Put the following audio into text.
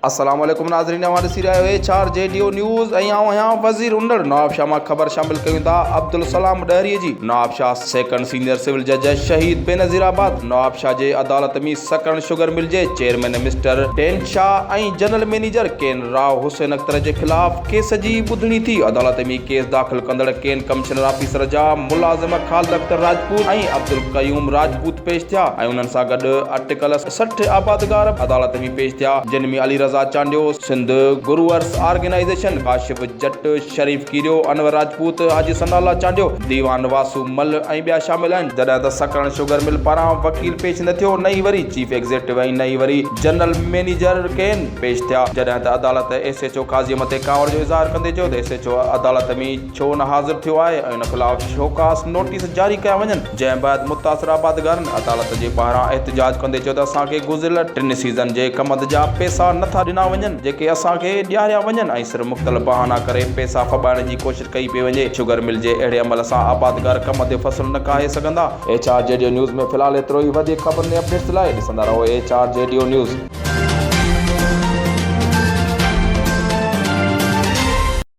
السلام عليڪم ناظرين اوهان ڏسي رهيا آهيو H R G D O news ۽ آئون آهيان وزير انڙ نوابشاهه مان خبر شامل ڪيون ٿا عبدالسلام ڏهري جي نوابشاهه سيڪنڊ سينيئر سول جج شهيد بينظير آباد نوابشاهه جي عدالت ۾ سڪرنڊ شگر مل جي chairman mister Dean Shah ۽ general manager cane Rao Hussain Akhtar جي خلاف ڪيس جي ٻڌڻي ٿي عدالت ۾ ڪيس داخل ڪندڙ ڪين ڪمشنر آفيسر جا ملازم خالد اختر راجپوت ۽ عبدالقيوم راجپوت پيش ٿيا ۽ انهن سان گڏ اٽڪل 60 آبادگار عدالت ۾ پيش ٿيا، جن ۾ علي رضا چانڊيو، سنڌ گروئرس آرگنائيزيشن، ڪاشف جٽ، شريف ڪيريو، انور راجپوت، حاجي ثناء الله چانڊيو، ديوان واسو مل ۽ ٻيا شامل آهن. جڏهن ته سڪرنڊ شگر مل پاران وڪيل پيش نه ٿيو، نه ئي وري چيف ايگزيڪٽو ۽ نه ئي وري جنرل مئنيجر ڪين پيش ٿيا. جڏهن ته عدالت S H O Qazi Ahmed تي ڪاوڙ جو اظهار ڪندي چيو ته ايس ايڇ او عدالت ۾ ڇو نه حاضر ٿيو آهي ۽ ان خلاف شوڪاز نوٽيس جاري ڪيا وڃن. جنهن بعد متاثر آبادگارن عدالت جي ٻاهران احتجاج ڪندي چيو ته اسان کي گذريل ٽن سيزن جي ڪمند جا پئسا نه ٿا ڏنا وڃن جيڪي اسان کي ڏياريا وڃن ۽ صرف مختلف بهانا ڪري پئسا ڦٻائڻ جي ڪوشش ڪئي پئي وڃي شگر مل جي اهڙي عمل سان آبادگار ڪمند جو فصل نه ڪاهي سگهندا. H R G D O news ۾ في الحال ايترو ئي وڌيڪ خبرن ۽ اپڊيٽس لاء ڏسندا رهو H R G D O news.